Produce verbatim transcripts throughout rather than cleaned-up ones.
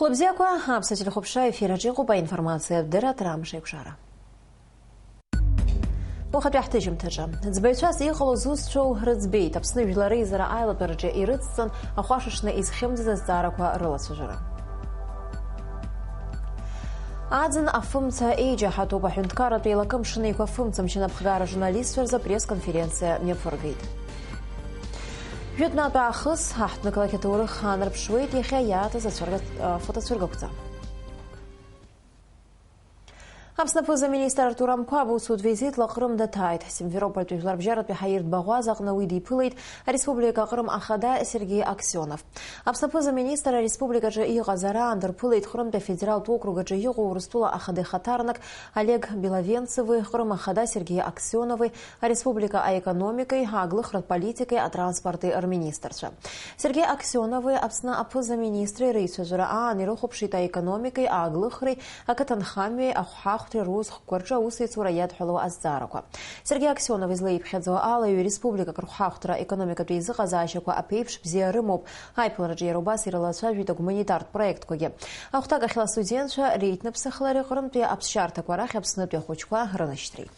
Хәлыбзиақәа, аԥсуа телехәаԥшра ефир аҿы иҟоуп аинформациатә дырраҭара Амш еиқәшара. Уахатәи ҳҭыжьымҭаҿы. Ӡбаҩцәас иҟало зусҭцәоу рыӡбеит. Аԥсны жәлар реизара аилатәараҿы ирыцҵан, ахәашшны изхьымӡаз азҵаарақәа рылацәажәара. Аӡын афымца еиџьаҳатәуп. Аҳәынҭқарратә еилакы Мшынеиқәа афымцамч анапхгара ажурналистцәа рзы апресс-конференциа мҩаԥыргеит. Жәытәнатә аахыс аҳҭнықалақь аҭоурых аанарԥшуеит иахьа иаатыз ацәыргатә, а, фотоцәыргақәҵа. Аԥсны аԥыза-министр Артур Амқәаб усутә визитла Ҟрым даҭааит. Симферопольтәи жәларбжьаратәи ҳаиртә баӷәаза аҟны уи диԥылеит ареспублика Ҟрым ахада Сергеи Аксионов. Аԥсны аԥыза-министр ареспубликаҿы иҟаз араан дырԥылеит Ҟрымтәи афедералтә округ аҿы иҟоу Урыстәыла ахада ихаҭарнак Олег Беловенцеви, Ҟрым ахада Сергеи Аксионови, ареспублика аекономикеи, ааглыхратә политикеи, атранспорти рминистрцәа. Сергеи Аксионови Аԥсны аԥыза-министри реицәажәара аан ирыхәаԥшит аекономикеи, ааглыхреи, ақыҭанхамҩеи, ахәҳахәҭреи русхкқәа рҿы аусеицура иадҳәалоу азҵаарақәа. Сергеи Аксионов излеиԥхьаӡо ала, ҩ-республикак рхәҳахәҭра аекономикатә еизыҟазаашьақәа аԥеиԥш бзиа рымоуп. Аиԥылараҿы иара убас ирылацәажәеит агуманитартә проектқәагьы. Ахәҭакахьала астудентцәа реиҭныԥсахлареи Ҟрымтәи аԥсшьарҭақәа рахь Аԥснытәи ахәыҷқәа рынашьҭреи.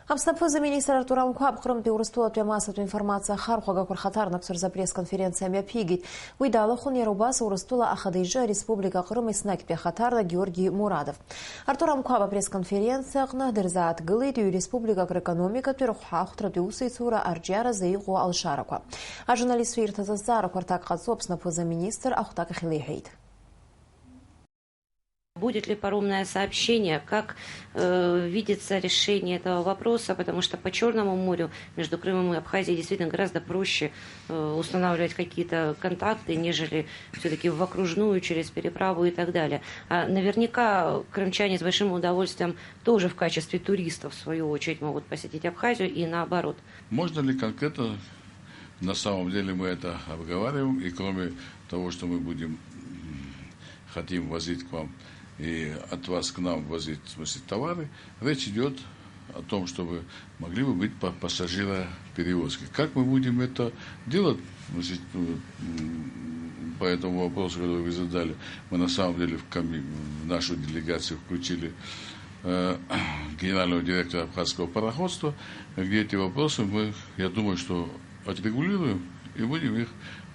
Аԥсны аԥыза-министр Артур Амқәаб Ҟрымтәи Урыстәылатәи амассатә информациа ахархәагақәа рхаҭарнакцәа рзы апресс-конференциа мҩаԥигеит. Уи далахәын иара убас Урыстәыла ахада иҿы ареспублика Ҟрым еснагьтәи ахаҭарнак Георги Мурадов. Артур Амқәаб апресс-конференциа аҟны дырзааҭгылеит ҩ-республикак рекономикатәи, рхәҳахәҭратәи усеицура арҿиаразы иҟоу алшарақәа. Ажурналистцәа ирҭаз азҵаарақәа рҭак ҟаҵо Аԥсны аԥыза-министр ахәҭакахь илеиҳәеит. Будет ли паромное сообщение, как, э, видится решение этого вопроса, потому что по Черному морю между Крымом и Абхазией действительно гораздо проще, э, устанавливать какие-то контакты, нежели всё-таки в окружную, через переправу и так далее. А наверняка крымчане с большим удовольствием тоже в качестве туристов, в свою очередь, могут посетить Абхазию и наоборот. Можно ли конкретно, на самом деле мы это обговариваем, и кроме того, что мы будем, м, хотим возить к вам и от вас к нам возить, в смысле, товары, речь идёт о том, чтобы могли бы быть па-, пассажироперевозки. Как мы будем это делать? Значит, м, по этому вопросу, который вы задали, мы на самом деле в коми-, в нашу делегацию включили, э, генерального директора Абхазского пароходства, где эти вопросы мы, я думаю, что отрегулируем и будем их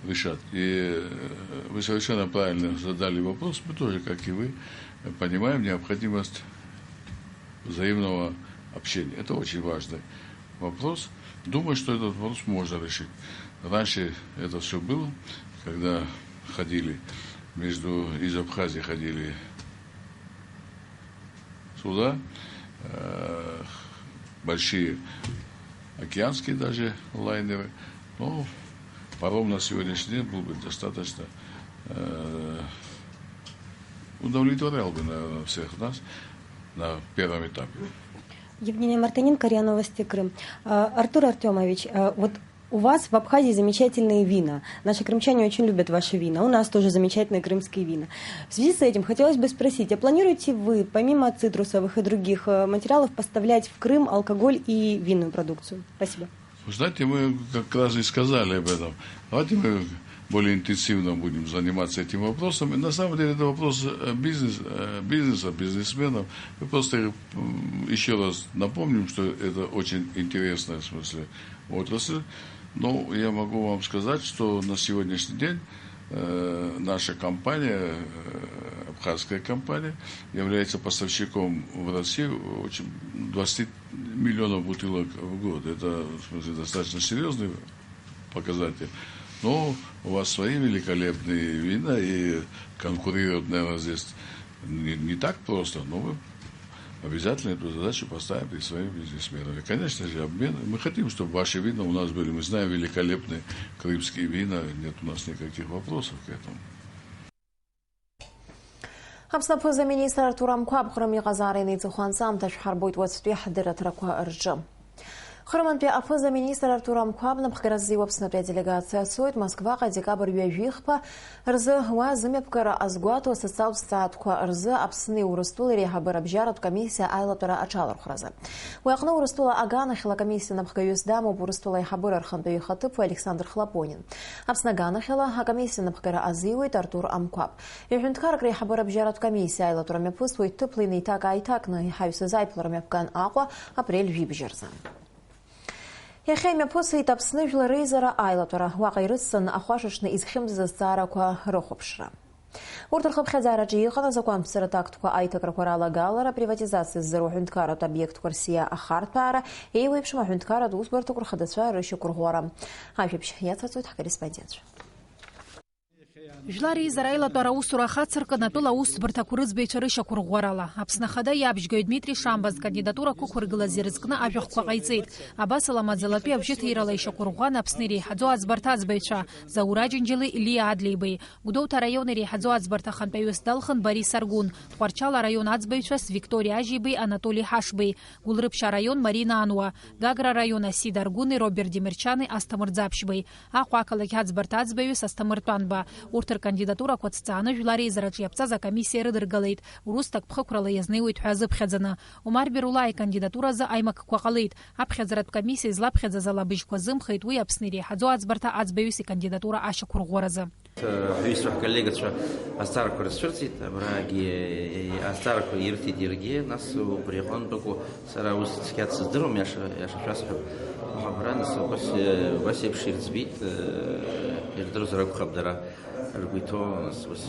решать. И, э, вы совершенно правильно задали вопрос. Мы тоже, как и вы, понимаем необходимость взаимного общения. Это очень важный вопрос. Думаю, что этот вопрос можно решить. Раньше это всё было, когда ходили между, из Абхазии ходили суда, э, большие океанские даже лайнеры. Но паром на сегодняшний день был бы достаточно, э, удовлетворял бы, наверное, всех нас на первом этапе. Евгения Мартыненко, РИА Новости Крым. А, Артур Артёмович, а, вот у вас в Абхазии замечательные вина. Наши крымчане очень любят ваши вина. У нас тоже замечательные крымские вина. В связи с этим хотелось бы спросить, а планируете вы, помимо цитрусовых и других, э, материалов, поставлять в Крым алкоголь и винную продукцию? Спасибо. Вы знаете, мы как раз и сказали об этом. Давайте мы более интенсивно будем заниматься этим вопросом. И на самом деле это вопрос, э, бизнес-, э, бизнеса, бизнесменов. Мы просто, м, ещё раз напомним, что это очень интересная, в смысле, отрасль. Но я могу вам сказать, что на сегодняшний день, э, наша компания, э, абхазская компания, является поставщиком в Россию очень двадцати миллионов бутылок в год. Это, в смысле, достаточно серьёзный показатель. Но у вас свои великолепные вина, и конкурировать, наверное, здесь не, не так просто, но мы обязательно эту задачу поставим перед своими бизнесменами. Конечно же, обмен. Мы хотим, чтобы ваши вина у нас были. Мы знаем великолепные крымские вина, нет у нас никаких вопросов к этому. Аԥсны аԥыза-министр Артур Амқәаб Ҟрым иҟазаара инеиҵыху анҵамҭа шәҳарбоит уаҵәтәи ҳдырраҭарақәа рҿы. Хырмантәи аԥыза-министр Артур Амқәаб напхгара ззиуа Аԥснытәи аделегациа цоит Москваҟа декабр ҩажәихԥа рзы. Уа зымҩаԥгара азгәаҭо асоциалтә ҭҵаатәқәа рзы Аԥсни Урыстәылеи реиҳабыра абжьаратә комиссиа аилатәара аҽалархәразы. Уи аҟны Урыстәыла аганахьала акомиссиа напхгаҩыс дамоуп Урыстәыла аиҳабыра рхантәаҩы ихаҭыԥуаҩ Александр Хлопонин. Аԥсны аганахьала акомиссиа напхгара азиуеит Артур Амқәаб. Иҳәынҭқарратә реиҳабыра абжьаратә комиссиа аилатәара мҩаԥысуеит ҭыԥла инеиҭак-ааиҭакны, иҳаҩсыз аиԥылара мҩаԥган Аҟәа апрель жәибжь рзы. Иахьа имҩаԥысит Аԥсны Жәлар Реизара аилатәара. Уаҟа ирыцҵаны ахәашаҽны изхьымӡаз азҵаарақәа рыхәаԥшра. Урҭ рхыԥхьаӡараҿы иҟан азакәанԥҵаратә актқәа аиҭакрақәа ралагалара, априватизациа ззыруа аҳәынҭқарратә обиектқәа рсиа ахарҭәаара, еиуеиԥшым аҳәынҭқарратә усбарҭақәа рхадацәа рышьақәырӷәӷәара. Ажәабжь иацаҵоит ҳкорреспондентцәа. Жәлар Реизара аилатәара аусура ахацыркын атәыла аусбарҭақәа рыӡбаҩцәа рышьақәырӷәӷәарала. Аԥсны Ахада иабжьгаҩ Дмитри Шамба зкандидатура ақәықәыргылаз ирызкны ажәахәқәа ҟаиҵеит. Абасала маӡалатәи абжьыҭирала ишьақәырӷәӷәан Аԥсны иреиҳаӡоу аӡбарҭа аӡбаҩцәа Заур Аџьынџьали Лиа Адлеибеи. Гәдоуҭа араион иреиҳаӡоу аӡбарҭа ахантәаҩыс далхын Борис Аргәын, Тҟәарчал араион аӡбаҩцәас Викториа Ажьибеи Анатоли Ҳашбеи, Гәылрыԥшь араион Марина Ануа, Гагра араион Асида Аргәыни Роберт Демерчани Асҭамыр Ӡаԥшьбеи, Аҟәа ақалақь аӡбарҭа аӡбаҩыс Асҭамыр Тәанба. Урҭ ркандидатурақәа ҭҵааны Жәлар Реизараҿы иаԥҵаз акомиссиа ирыдыргалеит, урус ҭакԥхықәрала иазнеиуеит ҳәа азыԥхьаӡаны. Омар Берулаа икандидатуразы аимакқәа ҟалеит. Аԥхьаӡаратә комиссиа излаԥхьаӡаз ала абыжьқәа азымхеит уи Аԥсны иреиҳаӡоу аӡбарҭа аӡбаҩыс икандидатура ашьақәырӷәӷәаразы. Ҳҩызцәа ҳколлегацәа азҵаарақәа рызцәырҵит, абрагьы азҵаарақәа ирҭеит иаргьы, нас убри аҟынтә акәу, сара ус цқьа дсыздыруам, иаша, иаша шәасҳәап. Аха абра, нас, убас, убас еиԥш ирӡбеит, ирдырзар акәхап дара, ргәы иҭоу, нас, ус,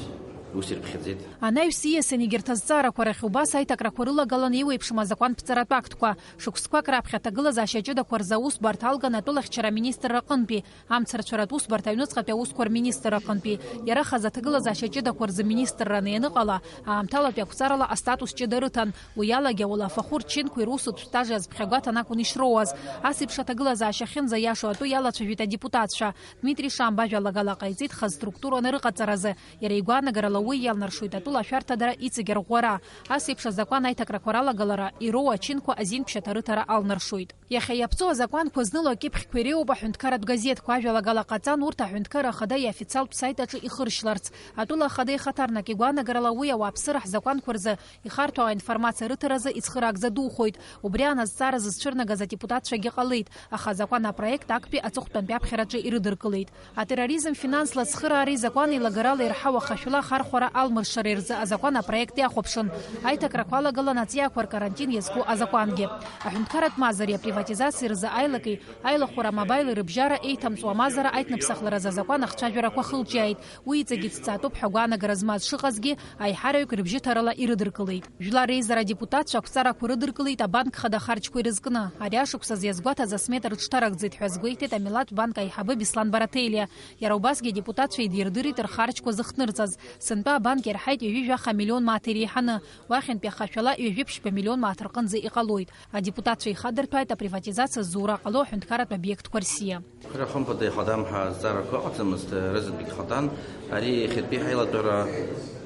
ус ирыԥхьаӡеит. Анаҩс ииасны егьырҭ азҵаарақәа рахь убас аиҭакрақәа рылагалан еиуеиԥшым азакәанԥҵаратә актқәа. Шықәсқәак раԥхьа аҭагылазаашьа ҷыдақәа рзы аусбарҭа алган атәылахьчара аминистрра аҟынтәи, амцарцәаратә усбарҭа аҩныҵҟатәи аусқәа рминистрра аҟынтәи. Иара хазы аҭагылазаашьа ҷыдақәа рзы министрраны ианыҟала, аамҭалатәи ақәҵарала астатус ҷыда рыҭан. Уи алагьы ауалафахәы рчынқәеи русутә стажи азԥхьагәаҭан акәын ишроуаз. Ас еиԥш аҭагылазаашьа ахьынӡаиашоу атәы иалацәажәеит адепутатцәа. Дмитри Шамба ажәалагала ҟаиҵеит хаз структураны рыҟаҵаразы. Иара игәаанагарала уи иалнаршоит атәыла ашәарҭадара иҵегь арӷәӷәара. Ас еиԥш азакәан аиҭакрақәа ралагалара, ироуа ачынқәа азинԥшьаҭа рыҭара алнаршоит. Иахьа иаԥҵоу азакәанқәа зныло акьыԥхьқәа иреиуоуп аҳәынҭқарратә газеҭқәа. Ажәалагала ҟаҵан урҭ аҳәынҭқарра ахада иофициалтә сайт аҿы ихыршьларц. Атәыла ахада ихаҭарнак игәаанагарала уи ауааԥсыра ҳзакәанқәа рзы ихарҭәаау аинформациа рыҭаразы ицхыраагӡа духоит. Убри аан азҵаара зызцәырнагаз адепутатцәагьы ҟалеит, аха азакәан апроект актәи аҵыхәтәантәи аԥхьараҿы ирыдыркылеит. Атерроризм финансла ацхыраареи закәан еилагарала ирҳау ахашәала ахархәара алмыршареи рзы азакәан апроект иахәаԥшын. Аиҭакрақәа алагалан аҵиаақәа ркарантин иазку азакәангьы. Аҳәынҭқарратә мазареи априватизациеи рзы аилаки аилахәара амобаили рыбжьара еиҭамҵуа амазара аиҭныԥсахларазы азакәан ахцәажәарақәа хылҿиааит. Уи иҵегь иҭҵаатәуп ҳәа агәаанагара змаз шыҟазгьы, аиҳараҩык рыбжьыҭарала ирыдыркылеит. Жәлар реизара адепутатцәа ақәҵарақәа рыдыркылеит абанк хада ахарџьқәа ирызкны. Ари ашықәсазы иазгәаҭаз асмета рыҽҭаракӡеит ҳәа азгәеиҭеит Амилаҭтә банк аиҳабы Беслан Бараҭелиа. Иара убасгьы адепутатцәа идирдырит рхарџьқәа зыхҭнырҵаз. Сынтәа абанк иарҳаит ҩажәи жәаха миллион мааҭ иреиҳаны. Уахьынтәи ахашәала ҩажәи ԥшьба миллион мааҭ рҟынӡа иҟалоит. Адепутатцәа ихадырҭәааит априватизациа ззура ҟало аҳәынҭқарратә обиектқәа рсиа. Ара хымԥада ихадан ҳәа азҵаарақәа ыҟаӡамызт, рызынтәык ихадан. Ари иахьатәи ҳаилатәара,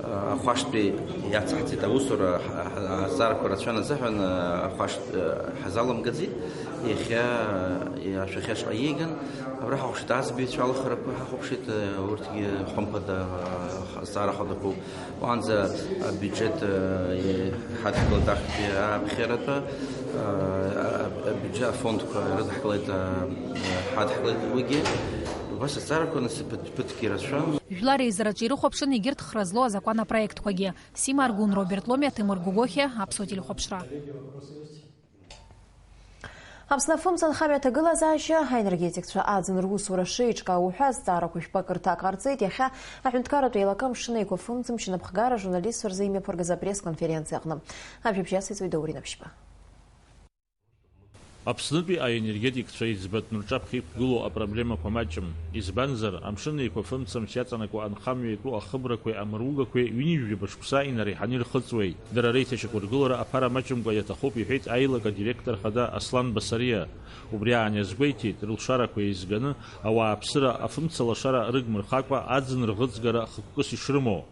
а, ахәашьтәи иацаҳҵеит аусура, ҳа-, ҳа-, азҵаарақәа рацәан азыҳәан, а, ахәашьтә, а, ҳазаламгаӡеит. Иахьа, а, ашәахьа шаҟа ииаган, абра ҳахәаԥшит, аӡбаҩцәа алхрақәа ҳахәаԥшит, а, урҭгьы хымԥада, а, азҵаара хадақәоуп. Уаанӡа абиуџьет, э, ҳадҳкылеит актәи аԥхьаратәы, э, абиуџьет афондқәа ирыдҳкылеит, э, ҳадҳкылеит уигьы. Убас азҵаарақәа нас ԥыҭ-, ԥыҭк ирацәан. Жәлар реизараҿы ирыхәаԥшын егьырҭ хра злоу азакәан апроектқәагьы. Сима Аргәын, Роберт Ломиа, Ҭемыр Гогохиа, Аԥсуа телехәаԥшра. Аԥсны афымца анхамҩа аҭагылазаашьа аенергетикцәа аӡын русура шеиҿкаау ҳәа азҵаарақәа жәпакы рҭак ҟарҵеит иахьа аҳәынҭқарратә еилакы Амшын Еиқәа фымцамч напхгара ажурналистцәа рзы имҩаԥыргаз апресс-конференциа аҟны. Ажәабжь иасҳәеит Даур Инаԥшьба. Аԥснытәи аенергетикцәа иӡбатәны рҿаԥхьа иқәгылоу апроблемақәа маҷым. Избанзар, Амшын Еиқәа фымцамч иаҵанакуа анхамҩа иатәу ахыбрақәеи амыругақәеи ҩынҩажәаба шықәса инареиҳаны ирхыҵуеит. Дара реиҭашьақәыргылара аԥара маҷымкәа иаҭахуп, иҳәеит аилак адиректор хада Аслан Басариа. Убри аан иазгәеиҭеит, рылшарақәа еизганы, ауааԥсыра афымцалашара рыгмырхакәа аӡын рӷыҵгара хықәкыс ишрымоу.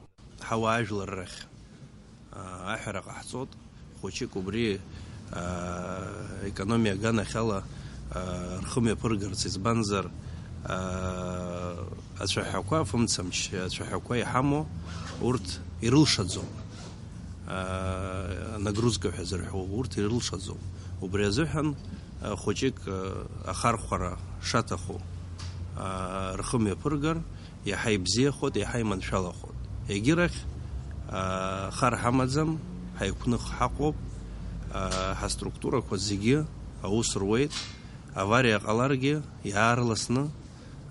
Ҳауаажәлар рахь, аа, аҳәара ҟаҳҵоит, хәыҷык убри, аа, економиа аганахьала, рхы мҩаԥыргарц, избанзар, ацәаҳәақәа, афымцамч ацәаҳәақәа иҳамоу урҭ ирылшаӡом, нагрузка ҳәа зырҳәо урҭ ирылшаӡом. Убри азыҳәан хәыҷык ахархәара шаҭаху рхы мҩаԥыргар, иаҳа ибзиахоит, иаҳа иманшәалахоит. Егьирахь, аа, хар ҳамаӡам, ҳаиқәных ҳаҟоуп, аа, ҳаструктурақәа зегьы аус руеит, авариа ҟаларгьы иаарласны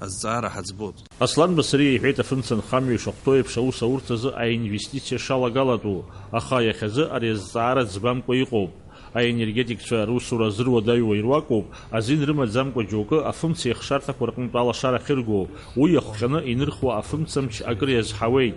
азҵаара ҳаӡбоит. Аслан Басариа иҳәеит, афымца анхамҩа ишахәҭоу еиԥш аус аурҭазы аинвестициа шалагалатәу, аха иахьазы ари азҵаара ӡбамкәа иҟоуп. Аенергетикцәа русура зыруадаҩуа ируакуп, азин рымаӡамкәа џьоукы афымца иахшарҭақәа рҟынтә алашара ахьырго, уи иахҟьаны инырхуа афымцамч акыр иазҳауеит.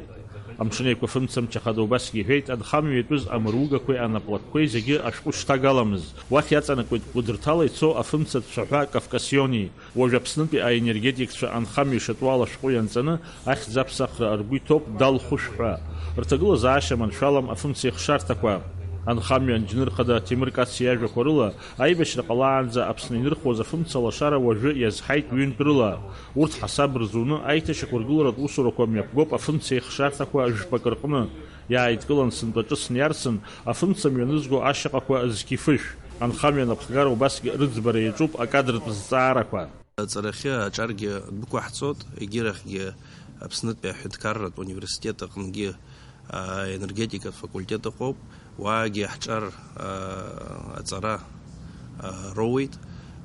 Амшын Еиқәа фымцамч ахада убасгьы иҳәеит, анхамҩа иатәыз амыругақәеи анаплакқәеи зегьы ашәҟәы шҭагаламыз, уахь иаҵанакуеит Кәыдырҭала ицо афымцатә цәаҳәа Кавкасиони. Уажә Аԥснытәи аенергетикцәа анхамҩа ишатәу ала ашәҟәы ианҵаны, ахьӡ аԥсахра ргәы иҭоуп, далхәышә ҳәа. Рҭагылазаашьа маншәалам афымцеихшарҭақәа. Анхамҩа анџьныр хада Ҭемыр Кац иажәақәа рыла, аибашьра ҟалаанӡа Аԥсны инырхуаз афымца лашара уажәы иазҳаит ҩынтә рыла. Урҭ ҳасаб рзуны, аиҭашьақәыргыларатә усурақәа мҩаԥгоуп афымцеихшарҭақәа жәпакы рҟны. Иааидкылан сынтәа ҿыцны иарсын, афымца мҩанызго ашьаҟақәа зқьи-фышә. Анхамҩа анапхгара убасгьы рыӡбара иаҿуп акадртә зҵаарақәа. Аҵарахьы аҿаргьы дәықәаҳҵоит, егьирахьгьы Аԥснытәи аҳәынҭқарратә университет аҟынгьы, аа, енергетикатә факультет ыҟоуп, уаагьы ҳҿар, аа, аҵара, аа, роуеит.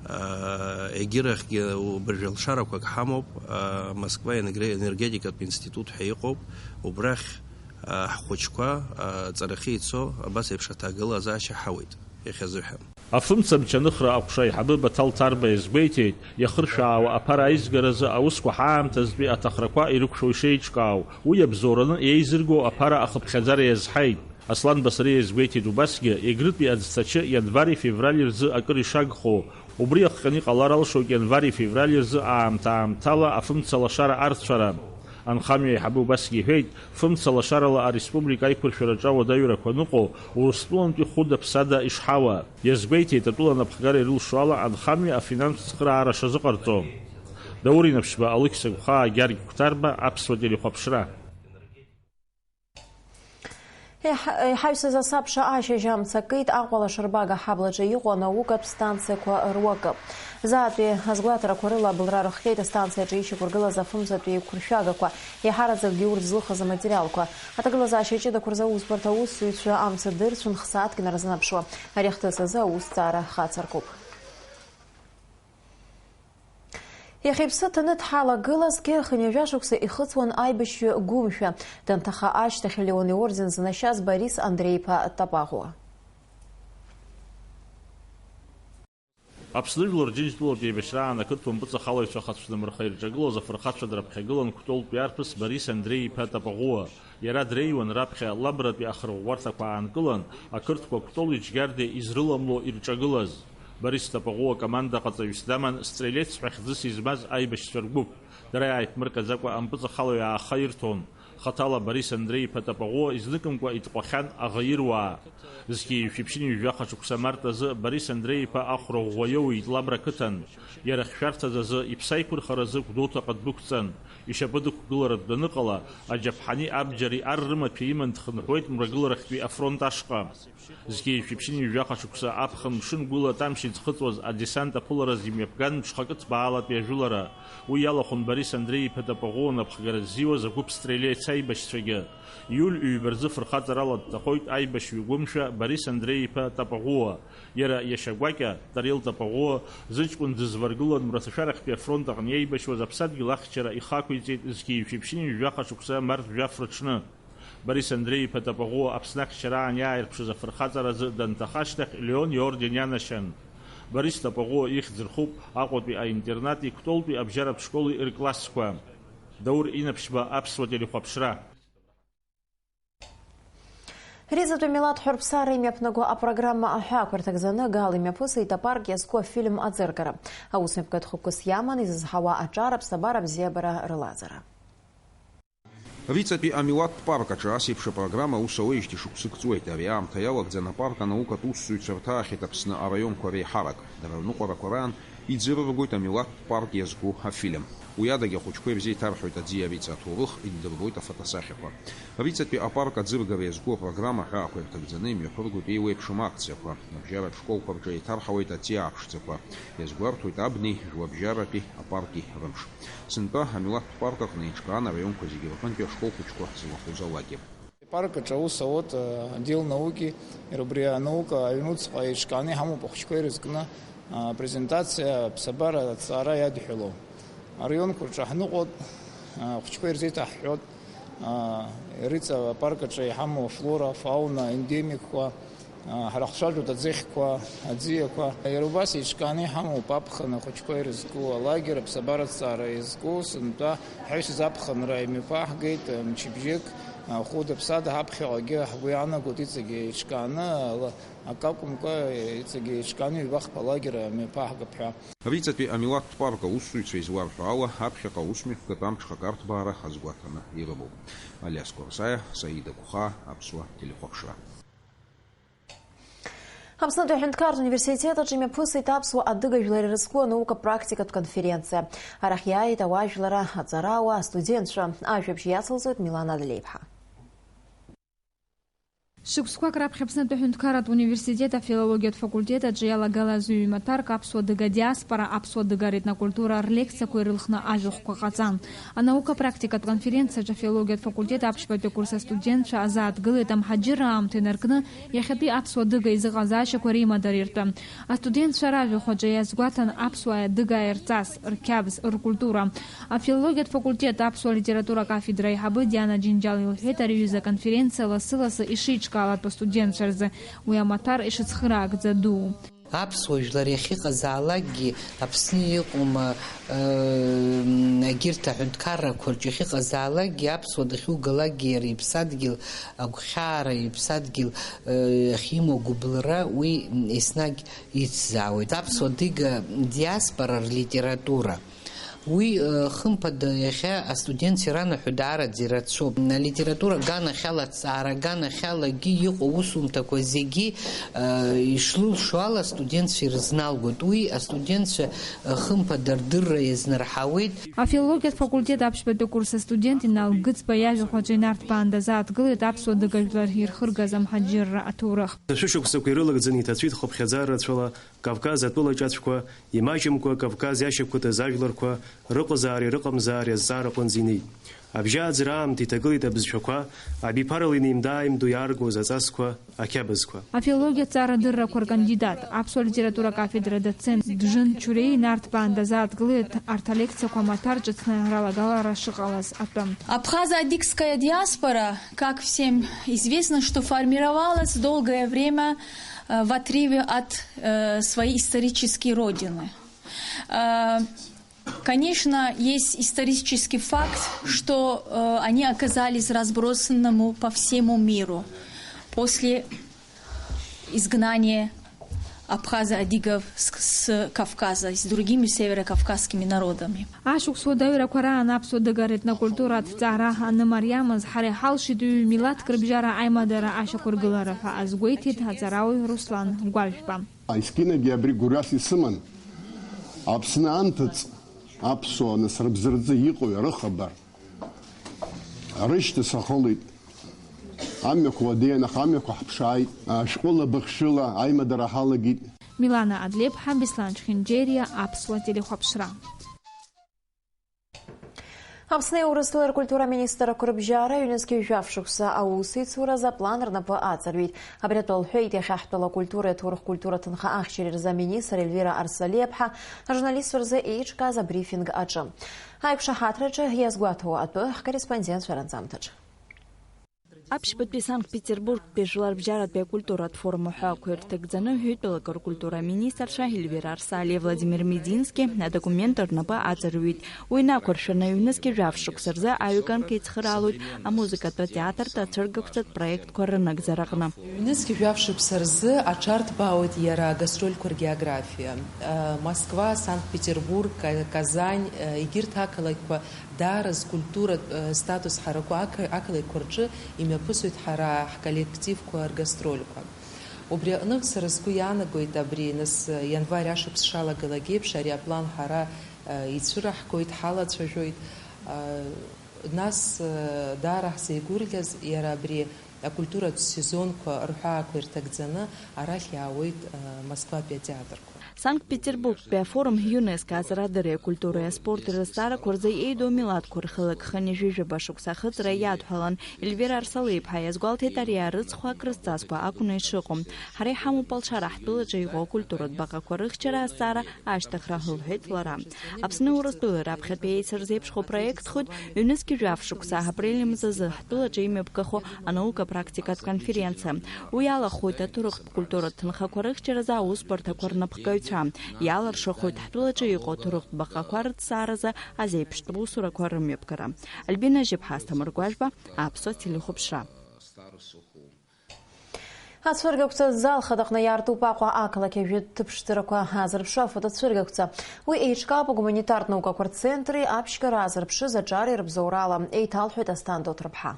Аа, егьирахьгьы убыржәы лшарақәак ҳамоуп, аа, Москва енергре-, енергетикатә институт ҳәа иҟоуп, убрахь, аа, ҳхәыҷқәа, аа, аҵарахьы ицо абас еиԥш аҭагылазаашьа ҳауеит иахьазыҳәан. Афымцамч аныхра аҟәша аиҳабы Баҭал Ҭарба иазгәеиҭеит, иахыршәаауа аԥара аизгаразы аусқәа ҳаамҭазтәи аҭахрақәа ирықәшәо ишеиҿкаау, уи иабзоураны еизырго аԥара ахыԥхьаӡара иазҳаит. Аслан Басариа иазгәеиҭеит убасгьы, Егрытәи аӡҭачы ианвари-феврали рзы акыр ишагхо, убри иахҟьаны иҟалар алшоит ианвари-феврали рзы аамҭа-аамҭала афымца лашара арцәара. Анхамҩа аиҳабы убасгьы иҳәеит, фымца лашарала ареспублика аиқәыршәараҿы ауадаҩрақәа аныҟоу, Урыстәылантәи хәыда-ԥсада ишҳауа. Иазгәеиҭеит, атәыла анапхгара ирылшо ала, анхамҩа афинанстә цхыраара шазыҟарҵо. Даур Инаԥшьба, Алықьса Гәхаа, Гьаргь Қәҭарба, Аԥсуа телехәаԥшра. Иҳ-, иҳаҩсыз асабша ашьыжь амца акит Аҟәа лашарбага аҳаблаҿы иҟоу анаукатә станциақәа руакы. Заатәи азгәаҭарақәа рыла абылра рыхҟьеит астанциаҿы ишьақәыргылаз афымцатә еиқәыршәагақәа, еиҳараӡакгьы урҭ злыхыз аматериалқәа. Аҭагылазаашьа ҷыдақәа рзы аусбарҭа аусзуҩцәа амца дырцәын х-сааҭк инарзынаԥшуа. Ари ахҭыс азы аус ҵаара хацыркуп. Иахьа иԥсы ҭаны дҳалагылазҭгьы, хынҩажәа шықәса ихыҵуан аибашьҩы гәымшәа. Данҭаха ашьҭахь Леон иорден занашьаз Борис Андреи-иԥа Тапаӷәуа. Аԥсны Жәлар Џьынџьтәылатә еибашьраан ақырҭуа мпыҵахалаҩцәа хацәнымырха ирҿагылоз афырхацәа драԥхьагылан Кәтолтәи арԥыс Борис Андреи-иԥа Тапаӷәуа. Иара дреиуан раԥхьа Лабратәи ахырӷәӷәарҭақәа аанкылан, ақырҭқәа Кәтол иџьгьарда изрыламло ирҿагылаз. Борис Тапаӷәуа командаҟаҵаҩыс даман стрелец ҳәа хьӡыс измаз аибашьцәа ргәыԥ. Дара иааиԥмырҟьаӡакәа ампыҵахалаҩ ааха ирҭон. Хаҭала Борис Андреи-иԥа Тапаӷәуа изныкымкәа итҟәахьан аӷаируаа. Зқьи жәшәи ԥшьынҩажәи жәаха шықәса март азы Борис Андреи-иԥа ахәра ӷәӷәа иоуит Лабра қыҭан. Иара хьшәарҭаз азы иԥсы аиқәырхаразы Гәдоуҭаҟа ддәықәҵан. Ишьапы дықәгыларатә даныҟала, аџьаԥҳани абџьари ар рымаҭәа иман дхынҳәуеит мрагыларахьтәи афронт ашҟа. Зқьи жәшәи ԥшьынҩажәи жәаха шықәса аԥхын мшын гәыла Тамшь иӡхыҵуаз адесант аԥылараз имҩаԥган мҽхакы ҭбаалатәи ажәылара. Уи иалахәын Борис Андреи-иԥа Тапаӷәуа напхгара ззиуаз агәыԥ стрелец аибашьцәагьы. Иуль ҩба рзы фырхаҵарала дҭахоит аибашьҩы гәымшәа Борис Андреи-иԥа Тапаӷәуа. Иара иашьа гәакьа, Тарел Тапаӷәуа, зыҷкәын дызваргылан Мраҭашәарахьтәи афронт аҟны иеибашьуаз аԥсадгьыл ахьчара ихы ақәиҵеит зқьи жәшәи ԥшьынҩажәи жәаха шықәса март жәаф рыҽны. Борис Андреи-иԥа Тапаӷәуа Аԥсны ахьчараан иааирԥшыз афырхаҵаразы данҭаха ашьҭахь Леон иорден ианашьан. Борис Тапаӷәуа ихьӡ рхуп Аҟәатәи аинтернати Кәтолтәи абжьаратә школи рклассқәа. Даур Инаԥшьба, Аԥсуа телехәаԥшра. Ризатәи милаҭ ҳәырԥсара имҩаԥнаго апрограмма аҳәаақәа рҭагӡаны Гал имҩаԥысит апарк иазку афильм аӡыргара. Аус мҩаԥгатә хықәкыс иаман изызҳауа аҿар, аԥсабара, абзиабара рылаҵара. Риҵатәи амилаҭтә парк аҿы ас еиԥш апрограмма аус ауеижьҭеи шықәсык ҵуеит. Ари аамҭа иалагӡан апарк анаукатә усзуҩцәа рҭаахьеит Аԥсны араионқәа реиҳарак. Дара рныҟәарақәа раан Иӡырыргоит амилаҭтә парк иазку афильм. Уи адагьы ахәыҷқәа ирзеиҭарҳәоит аӡиариҵа аҭоурых, иддырбоит афотосахьақәа. Риҵатәи апарк аӡыргара иазку апрограмма аҳәаақәа ирҭагӡаны имҩаԥыргоит еиуеиԥшым акциақәа. Абжьаратә школқәа рҿы еиҭарҳауеит аҵиаа ԥшӡақәа. Иазгәарҭоит абнеи жәлабжьаратәи апарки рымш. Сынтәа амилаҭтә парк аҟны еиҿкаан араионқәа зегьы рҟынтәи ашкол хәыҷқәа злахәыз алагер. Апарк аҿы аус ауеит, э, отдел науки, иара убри анаука аҩнуҵҟа еиҿкааны иҳамоуп ахәыҷқәа ирызкны, а, презентациа, аԥсабара, аҭҵаара иадҳәалоу. Араионқәа рҿы ҳныҟәоит, а, ахәыҷқәа ирзеиҭаҳҳәоит, а, Риҵа апарк аҿы иҳамоу афлора, афауна, ендемикқәа, а, ҳара ҳцәажәоит аӡыхьқәа, аӡиақәа. Иара убас еиҿкааны иҳамоуп аԥхын ахәыҷқәа ирызку алагер, аԥсабара аҭҵаара иазку, сынтәа ҳаҩсыз аԥхынра имҩаԥаҳгеит, мчыбжьык, а, хәыда-ԥсада ҳаԥхьаҟагьы ҳгәы иаанагоит иҵегьы еиҿкааны, ала-, акакәымкәа, иҵегьы еиҿкааны ҩба-хԥа лагер мҩаԥаҳгап ҳәа. Риҵатәи амилаҭтә парк аусзуҩцәа изларҳәо ала, аԥхьаҟа аусмҩаԥгатә амҽхак арҭбаара азгәаҭаны ирымоуп. Алиас Кәарсаиа, Саида Гәхаа, Аԥсуа телехәаԥшра. Аԥснытәи аҳәынҭқарратә университет аҿы имҩаԥысит аԥсуа-адыга жәлар ирызку анаука-практикатә конференциа. Арахь иааит ауаажәларра аҵарауаа, астудентцәа. Ажәабжь иацылҵоит Милана Адлеиԥҳа. Шықәсқәак раԥхьа Аԥснытәи аҳәынҭқарратә университет афилологиатә факультет аҿы иалагалаз ҩ-маҭәарк аԥсуа-адыга диаспора, аԥсуа-адыга ретнокультура рлекциақәа ирылхны ажәахәқәа ҟаҵан. Анаука-практикатә конференциаҿы афилологиатә факультет аԥшьбатәи акурс астудентцәа азааҭгылеит амҳаџьырра аамҭа инаркны иахьатәи аԥсуа-адыга изыҟазаашьақәа римадара иртәы. Астудентцәа ражәахә аҿы иазгәаҭан аԥсуааи адыгааи рҵас, рқьабз, ркультура. Афилологиатә факультет аԥсуа литература акафедра аиҳабы Диана Џьынџьал илҳәеит ари аҩыза аконференциа лассы-лассы ишеиҿкаалатәу астудентцәа рзы уи амаҭәар ишыцхыраагӡа дуу. Аԥсуа жәлар иахьыҟазаалакгьы, Аԥсны иҟоума, ыы, егьырҭ аҳәынҭқаррақәа рҿы иахьыҟазаалакгьы, аԥсуа дахьугалакгьы иара иԥсадгьыл агәхьаара, иԥсадгьыл, ыы, ахьимоу агәыбылра уи еснагь ицзаауеит. Аԥсуа-адыга диаспора рлитература. Уи, ы, хымԥада, иахьа астудентцәа иранаҳәо даараӡа ирацәоуп. Алитература аганахьала, аҭҵаара аганахьалагьы иҟоу аусумҭақәа зегьы, ы, ишлылшо ала астудентцәа ирызналгоит. Уи астудентцәа, ы, хымԥада рдырра иазнарҳауеит. Афилологиатә факультет аԥшьбатәи акурс астудент Инал Гыцба иажәахә аҿы инарҭбаан дазааҭгылеит аԥсуа-адыга жәлар ирхыргаз амҳаџьырра аҭоурых. Ашәышықәсақәа ирылагӡаны иҭацәит хыԥхьаӡара рацәала Кавказ атәыла ҿацәқәа, имаҷымкәа Кавказ иашьақәыҭыз ажәларқәа рыҟазаареи рыҟамзаареи азҵаара аҟынӡа инеит. Абжьааӡара аамҭа иҭагылеит абызшәақәа, абиԥарала инеимда-ааимдо иааргоз аҵасқәа, ақьабзқәа. Афилологиа ҭҵаарадыррақәа ркандидат, аԥсуа литература акафедра доцент Џын Чуреи инарҭбаан дазааҭгылеит арҭ алекциақәа амаҭәар ҿыцны ралагалара шыҟалаз атәы. Абхазо-адыгская диаспора, как всем известно, что формировалась долгое время э, в отрыве от э, своей исторической родины. Э, Конечно, есть исторический факт, что э, они оказались разбросанными по всему миру после изгнания абхазо-адыгов с, с Кавказа и с другими северокавказскими народами. Ашықәс уадаҩрақәа раан аԥсуа-адыга ретнокультура аҭҵаара анымариамыз, ҳара иҳалшеит ҩ-милаҭк рыбжьара аимадара ашьақәыргылара ҳәа азгәеиҭеит аҵарауаҩ Руслан Гәажәба. Аискьынагьы абри гәырҩас исыман. Аԥсны анҭыҵ аԥсуаа нас рыбзарҵы иҟои арыхабар? Рышьҭа сахылеит. Амҩақәа уадеиан, аха амҩақәа ҳԥшааит. Ашәҟәыла быхшәыла аимадара ҳалагеит. Милана Адлеиԥҳа, Беслан Чхинџьериа, Аԥсуа телехәаԥшра. Аԥсни Урыстәылеи ркультура аминистррақәа рыбжьара ҩнызқьи жәаф шықәса аусеицуразы аплан рнапы аҵарҩит. Абри атәы лҳәеит иахьа ҳтәыла акультуреи аҭоурых-культура аҭынха ахьчареи рзы аминистр Ельвира Арсалиаԥҳа ажурналистцәа рзы еиҿкааз абрифинг аҿы. Аиқәшаҳаҭраҿы иазгәаҭоу атәы ҳкорреспондентцәа ранҵамҭаҿы. Аԥшьбатәи Санкт-Петербургтәи жәларбжьаратәи акультуратә форум аҳәаақәа ирҭагӡаны ҩтәылак ркультура аминистрцәа Ельвира Арсалиа, Владимир Медински адокумент рнапы аҵарҩит. Уи инақәыршәаны ҩнызқьи жәаф шықәса рзы аҩ-ганк еицхыраалоит амузыкатә атеатртә ацәыргақәҵатә проектқәа рынагӡараҟны. Ҩнызқьи жәаф шықәса рзы аҽарҭбаауеит иара агастрольқәа ргеографиа. Москва, Санкт-Петербург, Ка-, Казань, егьырҭ ақалақьқәа даара зкультуратә, э, статус ҳараку ақа-, ақалақьқәа рҿы имҩаԥысуеит ҳара ҳколлективқәа ргастрольқәа. Убри аҟны сара сгәы иаанагоит, абри нас ианвар ашықәс шалагалак еиԥш ари аплан ҳара, э, ицәыраҳгоит, ҳалацәажәоит. Э, нас, э, даара ҳзеигәырӷьаз иара абри акультуратә сезонқәа рҳәаақәа ирҭагӡаны арахь иаауеит, э, Москватәи атеатрқәа. Санкт-Петербургтәи афорум ЮНЕСКО азарадырреи акультуреи аспорти рызҵаарақәа рзы еидоу амилаҭқәа рхы лагханы ҩажәижәаба шықәса ахыҵра иадҳәалан. Ельвира Арсалиԥҳа иазгәалҭеит, ари арыцхә акрызҵазкуа акәны ишыҟоу. Ҳара иҳамоуп алшара ҳтәылаҿы иҟоу акультуратә баҟақәа рыхьчара азҵаара ашьҭыхра, лҳәеит лара. Аԥсни Урыстәылеи раԥхьатәи еицырзеиԥшхо проектхоит, ҩнызқьи жәаф шықәса апрель мзазы ҳтәылаҿы имҩаԥгахо анаука-практикатә конференциа. Уи иалахәхоит аҭоурыхтә культуратә ҭынхақәа рыхьчаразы аусбарҭақәа рнапхгаҩцәа. Иалыршахоит ҳтәылаҿы иҟоу аҭоурыхтә баҟақәа рыҭҵааразы азеиԥштә усурақәа рымҩаԥгара. Альбина Жьыԥҳа, Асҭамыр Гәажәба, Аԥсуа телехәаԥшра. Ацәыргақәҵа зал хадаҟны иаартуп Аҟәа ақалақь ажәытә ҭыԥшӡарақәа аазырԥшу афотоцәыргақәҵа. Уи еиҿкаауп агуманитартә наукақәа рцентри аԥшьгара аазырԥшыз аҿари рыбзоурала, еиҭалҳәеит Асҭанда Оҭырԥҳа.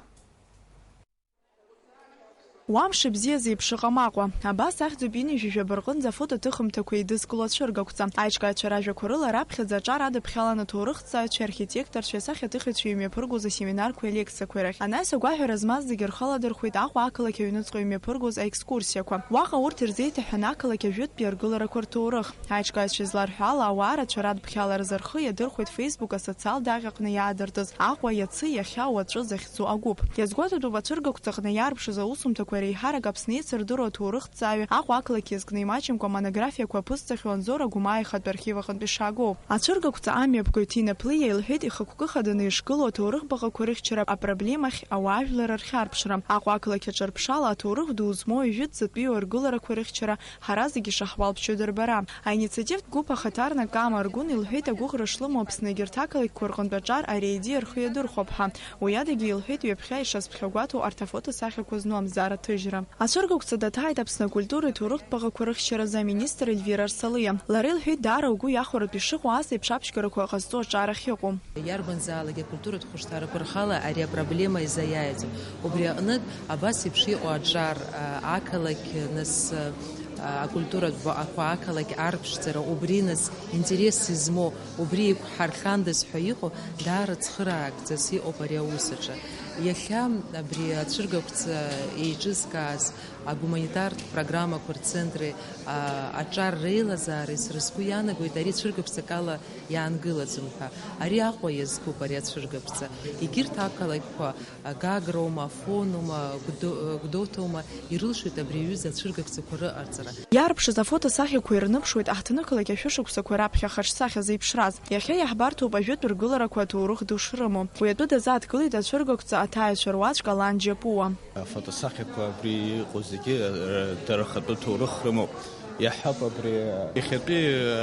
Уа мшыбзиа зеиԥшыҟам Аҟәа. Абас ахьӡуп ҩынҩажәи жәаба рҟынӡа афотоҭыхымҭақәа еидызкыло ацәыргақәҵа. Аиҿкаацәа ражәақәа рыла раԥхьаӡа аҿар адыԥхьалан аҭоурыхҭҵааҩцәеи архитекторцәеи асахьаҭыхҩцәеи имҩаԥыргоз асеминарқәеи алекциақәеи рахь. Анаҩс агәаҳәара змаз зегьы рхы аладырхәеит Аҟәа ақалақь аҩныҵҟа имҩаԥыргоз аекскурсиақәа. Уаҟа урҭ ирзеиҭаҳәан ақалақь ажәытәтәи аргыларақәа рҭоурых. Аиҿкаацәа изларҳәо ала, ауаа рацәаратә бӷьала рзы рхы иадырхәеит Facebook асоциалтә аҟьаҟны иаадыртыз Аҟәа иацы, иахьа, уаҵәы захьӡу агәыԥ. Иазгәаҭатәуп ацәыргақәҵаҟны иаарԥшыз аусумҭақәа реиҳарак Аԥсны еицырдыруа аҭоурыхҭҵааҩы, Аҟәа ақалақь иазкны имаҷымкәа амонографиақәа аԥызҵахьоу Анзор Агәымаа ихатә архив аҟынтә ишаагоу. Ацәыргақәҵа амҩаԥгаҩ Ҭина Ԥлиа илҳәеит, ихықәкы хаданы ишгылоу аҭоурых баҟақәа рыхьчара апроблемахь ауаажәлар рхьарԥшра. Аҟәа ақалақь аҿарԥшала аҭоурых ду змоу ҩажәитәӡатәиу аргыларақәа рыхьчара ҳара зегьы ишаҳуалԥшьо дырбара. Аинициативтә гәыԥ ахаҭарнак Кама Аргәын илҳәеит, агәыӷра шлымоу Аԥсны егьырҭ ақалақьқәа рҟынтә аҿар ари аидеиа рхы иадырхәап ҳәа. Уи адагьы илҳәеит, ҩаԥхьа ишазԥхьагәаҭоу арҭ афотосахьақәа зну амзара ҭыжьра. Ацәыргақәҵа даҭааит Аԥсны акультуреи ҭоурыхтә баҟақәа рыхьчаразы аминистр Ельвира Арсалиа. Лара илҳәеит, даара угәы иахәаратәы ишыҟоу ас еиԥш аԥшьгарақәа ҟазҵо аҿар ахьыҟоу. Иарбанзаалак акультуратә хәышҭаарақәа рхала ари апроблема изаиааиӡом. Убри аҟнытә, абас еиԥш иҟоу аҿар, а, ақалақь, нас, а, акультуратә баҟақәа, ақалақь арԥшӡара, убри, нас, интерес измоу, убри еиқәҳархандаз ҳәа иҟоу, даара цхыраагӡас иҟоуп ари аус аҿы. Иахьа абри ацәыргақәҵа еиҿызкааз агуманитартә программақәа рцентри, а, аҿар реилазаареи сара сгәы иаанагоит, ари цәыргақәҵак ала иаангылаӡом ҳәа. Ари Аҟәа иазкуп, ари ацәыргақәҵа. Егьырҭ ақалақьқәа, а, Гагроума, Афонума, Гәдо-, Гәдоуҭоума ирылшоит абри аҩыза ацәыргақәҵақәа рыҟарҵара. Иаарԥшыз афотосахьақәа ирныԥшуеит аҳҭнықалақь ашәышықәсақәа раԥхьа ахаҿсахьа зеиԥшраз. Иахьа иаҳбарҭоуп ажәытә ргыларақәа аҭоурых ду шрымоу. Уи атәы дазааҭгылеит ацәыргақәҵа аҭааҩцәа руаӡәк Алан Џьапуа. Афотосахьақәа абри иҟоу зегьы, э, дара рхатәы ҭоурых рымоуп. Иаҳҳәап, абри иахьатәи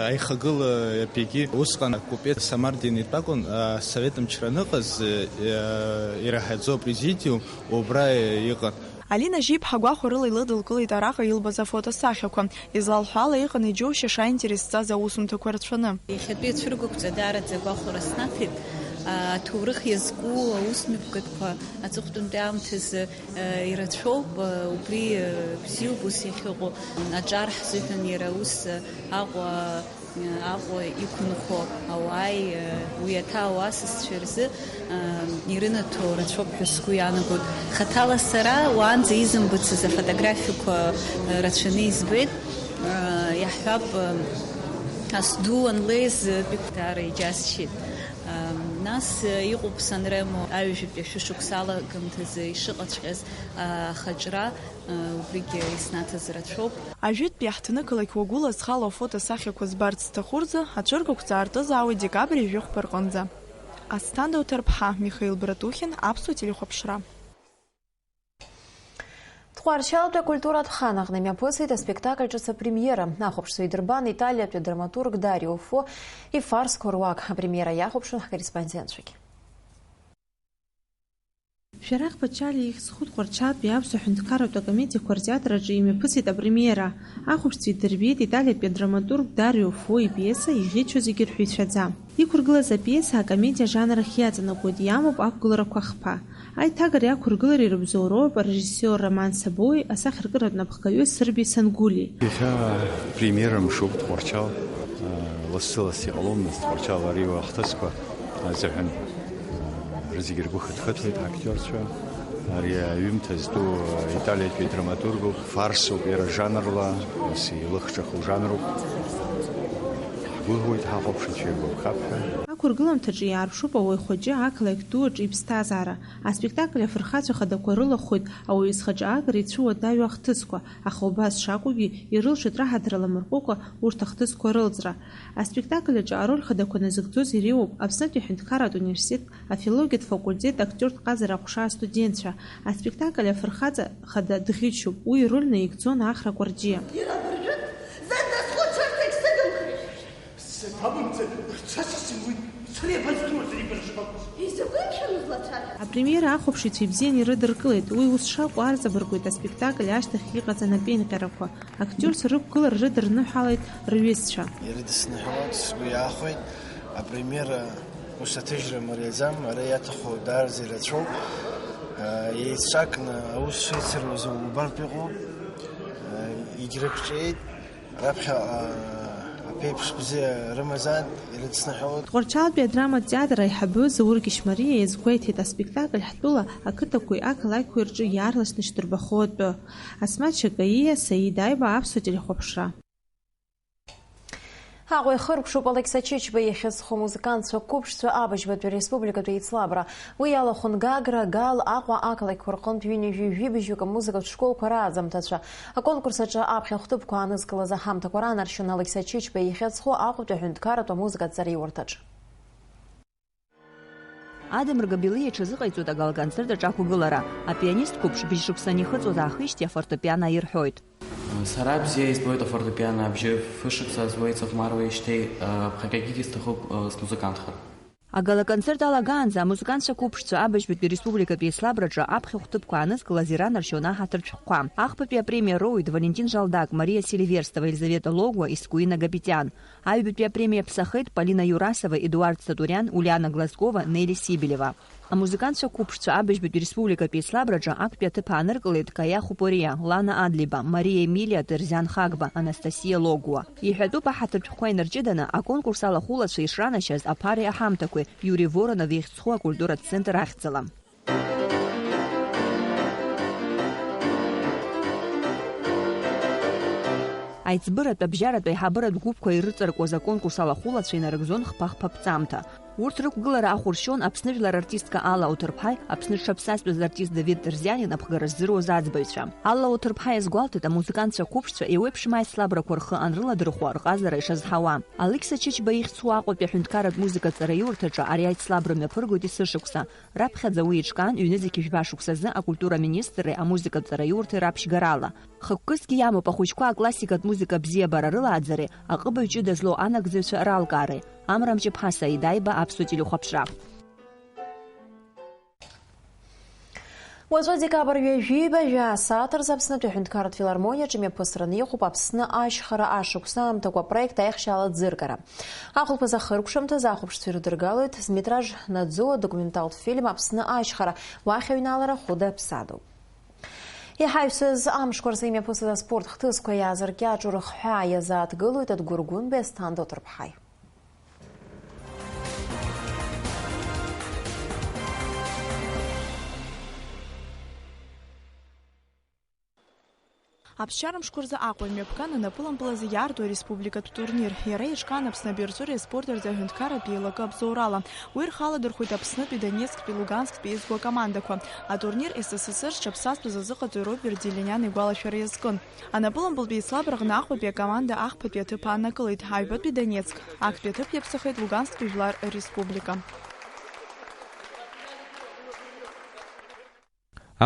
аихагыла егьи усҟан акупец Самардин итәы акәын, асовет мчра аныҟаз, э, ираҳаӡоу апрезидиум убра иҟан. Алина Жьиԥҳа гәахәарыла илыдылкылеит араҟа илбаз афотосахьақәа. Излалҳәо ала, иҟан иџьоушьаша аинтерес зҵаз аусумҭақәа рацәаны. Иахьатәи ацәыргақәҵа даараӡа агәахәара снаҭеит, аҭоурых иазку аусмҩаԥгатәқәа аҵыхәтәантәи аамҭазы, э, ирацәоуп, э, убри, э, бзиоуп ус иахьыҟоу. Аҿар ҳзыҳәан иара ус, э, Аҟәа Аҟәа иқәынхо ауааи, уи аҭаау асасцәеи рзы, ам, ирынаҭо рацәоуп ҳәа сгәы иаанагоит. Хаҭала сара уаанӡа изымбацыз афотографиақәа, а, рацәаны избеит. А, иаҳҳәап, а, ас ду анлеиз, а, даара иџьасшьеит. Ам, нас, а, иҟоуп Санремо аҩажәатәи ашәышықәса алагамҭазы ишыҟаҵәҟьаз, а, ахаҿра. Убригьы иснаҭаз рацәоуп. Ажәытәтәи аҳҭнықалақь уагәыла зхало афотосахьақәа збарц зҭаху рзы ацәыргақәҵа аартызаауеит декабрь жәохәба рҟынӡа. Асҭанда Уҭарԥҳа, Михаил Братухин, Аԥсуа телехәаԥшра. Тҟәарчалтәи акультуратә хан аҟны имҩаԥысит аспектакль ҿыц апремиера. Ахәаԥшцәа идырбан италиатәи адраматург Дарио Фо ифарсқәа руак. Апремиера иахәаԥшуан ҳкорреспондентцәагьы. Фиарах Пачалиа ихьӡ зху Тҟәарчалтәи аԥсуа ҳәынҭқарратә акомедиақәа ртеатр аҿы имҩаԥысит апремиера. Ахәаԥшцәа идырбеит италиатәи адраматург Дарио Фо ипиеса Иӷьычу зегьы рҳәеицәаӡа. Иқәыргылаз апиеса акомедиа ажанр ахь иаҵанакуеит, иамоуп ақәгыларақәа хԥа. Аиҭагареи ақәыргылареи рыбзоуроуп арежиссиор Роман Сабои, асахьаркыратә напхгаҩы Сырби Сангули. Иахьа премиера мшуп Тҟәарчал, лассы-ласс иҟалом, нас Тҟәарчал ари уа ахҭысқәа азыҳәан. Рызегьы ргәы хыҭхыҭуеит ҳактиорцәа. Ари аҩымҭа зтәу италиатәи драматургуп, фарсуп иара жанрла, ус илыхҿаху жанруп. Ҳгәыӷуеит ҳахәаԥшыцәа иргәаԥхап ҳәа. Ақәыргыламҭаҿы иаарԥшуп ауаҩ хәыҷы ақалақь ду аҿы иԥсҭазаара. Аспектакль афырхацәа хадақәа рылахәхоит ауаҩы зхаҿы аагареи ицәыуадаҩу ахҭысқәа, аха убас шакәугьы ирылшоит раҳаҭыр ламырҟәыкәа урҭ ахҭысқәа рылҵра. Аспектакль аҿы ароль хадақәа назыгӡоз иреиуоуп Аԥснытәи аҳәынҭқарратә университет афилологиатә факультет актиортә ҟазара аҟәша астудентцәа. Аспектакль афырхаҵа хада дӷьычуп, уи ироль наигӡон Ахра Кәарҷиа. Иара абыржәы зегь насхәыцырц егьсыгымхеит. Саҭабымҵан, рцәа сысымуит, сара иабаздыруаз ари быржәбақәаз? Изакәи мшәан узлацәажәаз? Апремиера ахәаԥшыҩцәа ибзиан ирыдыркылеит, уи ус шакәу арҵабыргуеит аспектакль ашьҭахь иҟаз анапеинҟьарақәа. Актиорцәа рықәгылара рыдырныҳәалеит рҩызцәа. Ирыдысныҳәалоит, сгәы иаахәеит, апремиера ус аҭыжьра мариаӡам, ара иаҭаху даараӡа ирацәоуп. Еицҿакны аус шеицыруаз убартә иҟоуп, егьрықәҿиеит. Раԥхьаҟа аԥеиԥш бзиа рымазааит, ирыдсныҳәалоит. Тҟәарчалтәи адраматә театр аиҳабы Заур Кьышьмариа иазгәеиҭеит, аспектакль ҳтәыла ақыҭақәеи ақалақьқәеи рҿы иаарласны ишдырбахо атәы. Асмаҭ Шакаиа, Саид Аиба, Аԥсуа телехәаԥшра. Аҟәа ихыркәшоуп Алықьса Чычба ихьӡ зху амузыкантцәа қәыԥшцәа абыжьбатәи республикатәи еицлабра. Уи иалахәын Гагра, Гал, Аҟәа ақалақьқәа рҟынтә ҩынҩажәи жәибжьҩык амузыкатә школқәа рааӡамҭацәа. Аконкурс аҿы аԥхьа хәҭыԥқәа аанызкылаз аҳамҭақәа раанаршьон Алықьса Чычба ихьӡ зху Аҟәатәи аҳәынҭқарратә амузыкатә ҵараиурҭаҿ. Адамыр Габелиа иҽазыҟаиҵоит агалоконцерт аҿы ақәгылара. Апианист қәыԥш быжьшықәса анихыҵуаз аахижьҭеи афортепиано аирҳәоит. Сара бзиа избоит афортепиано, абжьы фышықәса зуеит сыхәмаруеижьҭеи, ԥхьаҟагьы исҭахуп смузыкантхар. Агалоконцерт алагаанӡа амузыкантцәа қәыԥшцәа абыжьбатәи республикатәи еицлабраҿы аԥхьа хәҭыԥқәа аанызкылаз иранаршьон аҳаҭыртә шәҟәқәа. Ахԥатәи апремиа роуит Валентин Жалдак, Мариа Селиверстова, Елизавета Логуа, Искуи Нагапетиан. Аҩбатәи апремиа ԥсахеит Полина Юрасова, Едуард Сатуриан, Улиана Глазкова, Нели Сибелева. Амузыкантцәа қәыԥшцәа абыжьбатәи республикатәи еицлабраҿы актәи аҭыԥ ааныркылеит Каиа Хәыпориа, Лана Адлеиба, Мариа Емилиа, Дырзиан Хагба, Анастасиа Логуа. Иҳәатәуп аҳаҭыртә шәҟәқәа инарҷыданы аконкурс алахәылацәа ишранашьаз аԥареи аҳамҭақәеи Иури Воронов ихьӡ зху акультуратә центр ахьӡала. Аиҵбыратә, абжьаратә, аиҳабыратә гәыԥқәа ирыҵаркуаз аконкурс алахәылацәа инарыгӡон хԥа-хԥа ԥҵамҭа. Урҭ рықәгылара ахәыршьон Аԥсны жәлар артистка Алла Оҭырԥҳаи Аԥсны дшаԥсазтәыз артист Давид Дырзиани напхгара ззыруаз аӡбаҩцәа. Алла Оҭырԥҳа иазгәалҭеит, амузыкантцәа қәыԥшцәа еиуеиԥшым аицлабрақәа рхы анрыладырхәуа, рҟазара ишазҳауа. Алықьса Чычба ихьӡ зху Аҟәатәи аҳәынҭқарратә музыкатә ҵараиурҭаҿы ари аицлабра мҩаԥыргоит есышықәса. Раԥхьаӡа уи иҿкаан ҩ-нызқьи жәба шықәсазы акультура министрреи амузыкатә ҵараиурҭеи раԥшьгарала. Хықәкысгьы иамоуп ахәыҷқәа аклассикатә музыка абзиабара рылааӡареи, аҟыбаҩ ҷыда злоу анагӡаҩцәа ралкаареи. Амра Мҷыԥҳа, Саид Аиба, Аԥсуа телехәаԥшра. Уаҵәы, декабр ҩажәи ҩба, жәа асааҭ рзы Аԥснытәи аҳәынҭқарратә филармониаҿы мҩаԥысраны иҟоуп Аԥсны ашьхара ашықәс аамҭақәа апроект аихшьаала аӡыргара. Ахәылԥаз ахыркәшамҭаз ахәаԥшцәа ирыдыргалоит зметраж наӡоу адокументалтә фильм Аԥсны ашьхара, уахь аҩналара хәыда-ԥсадоуп. Иҳаҩсыз амшқәа рзы имҩаԥысыз аспорт хҭысқәа иаазыркьаҿу рыхҳәаа иазааҭгылоит Адгәыргәынбеи Асҭанда Оҭырԥҳаи. Аԥсшьара мшқәа рзы Аҟәа имҩаԥган анапылампыл азы иаарту ареспубликатә турнир. Иара иҿкаан Аԥсны абиаҿыреи аспорти рзы аҳәынҭқарратә еилакы абзоурала. Уи рхы аладырхәит Аԥснытәи, Донецктәи, Лугансктәи еизго акомандақәа. Атурнир С С С Р зҽаԥсазтәыз азыҟаҵаҩ Роберт Делиниан игәалашәара иазкын. Анапылампылтәи еицлабраҟны Аҟәатәи акоманда ахԥатәи аҭыԥ ааннакылеит, аҩбатәи Донецк, актәи аҭыԥ иаԥсахеит Луганскатәи Жәлар Республика.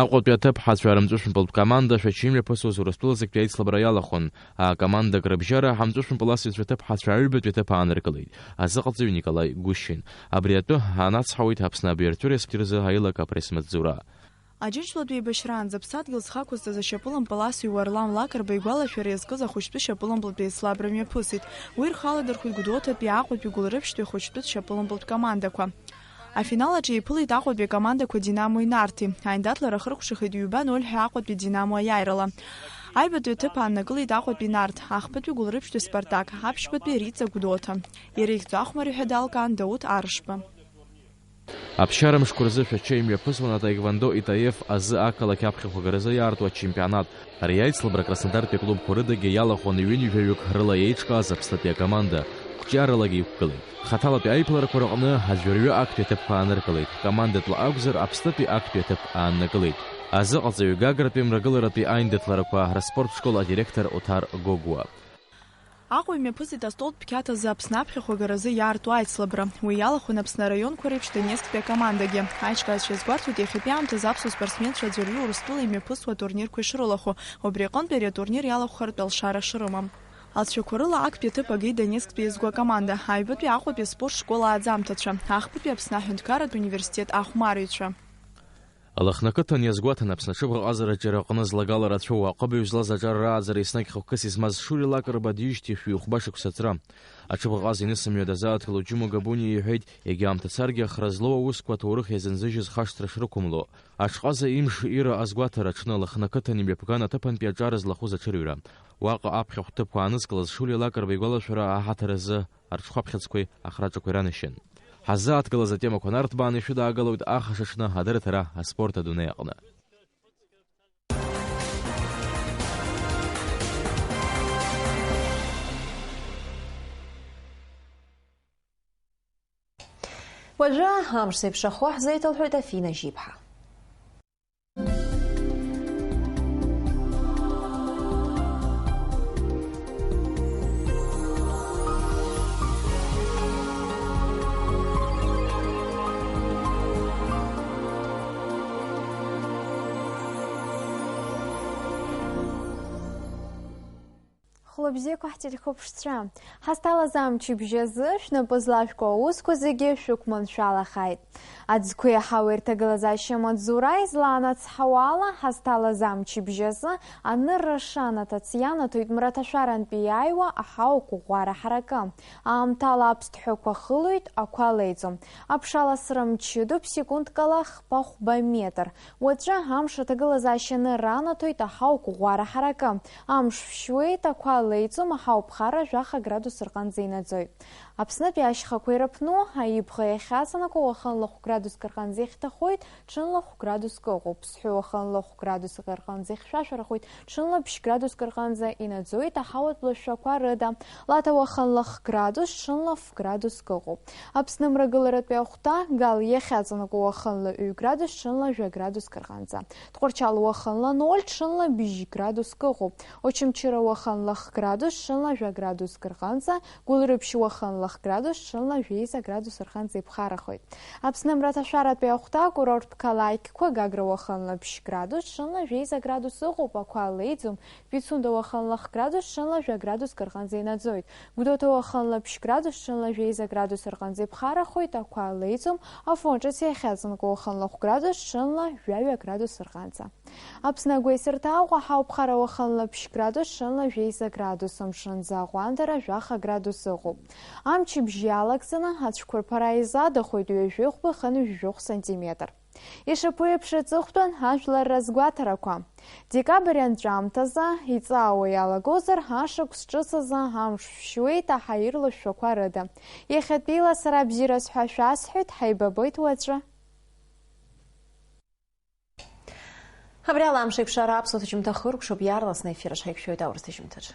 Аҟәатәи аҭыԥҳацәа рымҵәышәымпылтә команда шәача имҩаԥысуаз Урыстәылазтәи аицлабра иалахәын. Акомандак рыбжьара ҳамҵәышәымпыл асыҩцәа аҭыԥҳацәа аҩбатәи аҭыԥ ааныркылеит, азыҟаҵаҩ Николаи Гущин. Абри атәы ҳанацҳауеит Аԥсны абиаҿыреи аспорти рзы аилак апресс-маҵзура. Аџьынџьтәылатәи еибашьраанӡа аԥсадгьыл зхы ақәызҵаз ашьапылампыл асыҩ Уарлам Лакрба игәалашәара иазкыз ахәыҷтәы шьапылампылтәи еицлабра мҩаԥысит. Уи рхы аладырхәит Гәдоуҭатәи Аҟәатәи Гәылрыԥшьтәи ахәыҷтәы шьапылампылтә командақәа. Афинал аҿы еиԥылеит Аҟәатәи акомандақәа Динамо-и Нарҭи. Аиндаҭлара ахыркәшахеит ҩба ноль ҳәа Аҟәатәи Динамо аиааирала. Аҩбатәи аҭыԥ ааннакылеит Аҟәатәи Нарҭ, ахԥатәи Гәылрыԥшьтәи Спартак, аԥшьбатәи Риҵа Гәдоуҭа. Иара ихьӡ ахәмарҩ ҳәа далкаан Дауҭ Аршба. Аԥсшьара мшқәа рзы Шәача имҩаԥысуан атаеквондо итаеф азы ақалақь аԥхьахә агаразы иаарту ачемпионат. Ари аицлабра Краснодартәи аклубқәа рыдагьы иалахәын ҩынҩажәаҩык рыла еиҿкааз Аԥснытәи акоманда. Қәҿиаралагьы иқәгылеит. Хаҭалатәи аиԥыларақәа рыҟны аӡәырҩы актәи аҭыԥқәа ааныркылеит, командатәла акәзар, Аԥснытәи актәи аҭыԥ ааннакылеит. Азыҟаҵаҩы Гагратәи мрагыларатәи аиндаҭларақәа рспорт школ адиректор Оҭар Гогәуа. Аҟәа имҩаԥысит астолтә қьаҭ азы Аԥсны аԥхьахә агаразы иаарту аицлабра. Уи иалахәын Аԥсны араионқәа реиԥш Донецктәи акомандагьы. Аиҿкаазшәа иазгәарҭоит иахьатәи аамҭазы аԥсуа спортсменцәа аӡәырҩы Урыстәыла имҩаԥысуа атурнирқәа ишрылахәу, убри аҟынтәи ари атурнир иалахәхартә алшара шрымам. Алҵшәақәа рыла актәи аҭыԥ агеит Донецктәи иазго акоманда, аҩбатәи Аҟәатәи аспорт школ ааӡамҭацәа, ахԥатәи Аԥсны аҳәынҭқарратә университет ахәмарыҩцәа. Алыхны ақыҭан иазгәаҭан Аԥсны аҽыбӷаҟазараҿы араҟны злагала рацәоу аҟыбаҩ злаз аҿар рааӡара еснагь хықәкыс измаз Шури Лакрба диижьҭеи шәи хәба шықәса ҵра. Аҽыбӷаҟаза инысымҩа дазааҭгыло Џьума Габуниа иҳәеит, егьа аамҭацаргьы ахра злоу аусқәа аҭоурых иазынзыжьыз хашҭра шрықәымло. Аҽҟаза имш ира азгәаҭара аҽны Алыхны ақыҭан имҩаԥган аҭыԥантәи аҿар злахәыз аҽырҩра. Уаҟа аԥхьахә ҭыԥқәа аанызкылаз Шули Лакрба игәалашәара аҳаҭыр азы арҽхәаԥхьыӡқәеи ахраҿақәеи ранашьан. Ҳаззааҭгылаз атемақәа нарҭбааны ишәыдаагалоит ахашаҽны адырраҭара аспорт адунеи аҟны. Уажәы амш зеиԥшрахо ҳзеиҭалҳәоит Афина Жьиԥҳа. Хәлыбзиақәа ҳтелехәаԥшцәа, ҳазҭалаз амчыбжь азы шәнапы злашәку аусқәа зегьы шәықәманшәалахааит. Аӡқәеи аҳауеи рҭагылазаашьа амаҵзура излаанацҳауа ала, ҳазҭалаз амчыбжь азы анырра шанаҭац ианаҭоит мраҭашәарантәи иааиуа аҳауа қәыӷәӷәара ҳаракы. Аамҭала аԥсҭҳәақәа хылоит, ақәа леиӡом. Аԥшаласра мчыдоуп, секундкала хԥа-хәба метр. Уаҵәы амш аҭагылазаашьа анырра анаҭоит аҳауа қәыӷәӷәара ҳаракы. Амш шәшьуеит, ақәа леиӡом, аҳауа ԥхара жәаха градус рҟынӡа инаӡоит. Аԥснытәи ашьхақәа ирыԥну, аибӷа иахьаҵанакуа уахынла хә градуск рҟынӡа ихьҭахоит, ҽынла хә градуск ыҟоуп. Ԥсҳәы уахынла хә градуск рҟынӡа ихьшәашәарахоит, ҽынла ԥшь градуск рҟынӡа инаӡоит аҳауатә лашәақәа рыда. Лаҭа уахынла х градус, ҽынла ф градуск ыҟоуп. Аԥсны мрагыларатәи ахәҭа Гал иахьаҵанакуа уахынла ҩ градус, ҽынла жәа градуск рҟынӡа. Тҟәарчал уахынла ноль, ҽынла бжь градуск ыҟоуп. Очамчыра уахынла х градус, ҽынла жәа градуск рҟынӡа, Гәылрыԥшь уахынла х градус, ҽынла жәеиза градус рҟынӡа иԥхарахоит. Аԥсны мраҭашәаратәи ахәҭа акурорттә қалақьқәа Гагра уахынла ԥшь градус, ҽынла жәеиза градус ыҟоуп, ақәа леиӡом, Пицунда уахынла х градус, ҽынла жәа градуск рҟынӡа инаӡоит. Гәдоуҭа уахынла ԥшь градус, ҽынла жәеиза градус рҟынӡа иԥхарахоит, ақәа леиӡом, Афон ҿыц иахьаҵанакуа уахынла хә градус, ҽынла жәаҩа градус рҟынӡа. Аԥсны агәеисырҭа Аҟәа ҳауԥхара уахынла ԥшь градус, ҽынла жәеиза градус, амшынӡы аҟәандара жәаха градус ыҟоуп. Амчыбжь иалагӡаны ацәқәырԥара изадахоит ҩажәихәба хынҩажәихә сантиметр. Ишаԥу еиԥш аҵыхәтәан ажәлар разгәаҭарақәа. Декабрь анҵәамҭазы иҵаауа иалагозар, ашықәс ҿыц азы амш шәшьуеит аҳаир лашәақәа рыда. Иахьатәиала сара бзиараз ҳәа шәасҳәеит, ҳаибабоит уаҵәы. Абри ала амш еиқәшара аԥсуа ҭыжьымҭа хыркәшоуп, иаарласны аефир аҿы ҳаиқәшәоит аурыс ҭыжьымҭаҿы.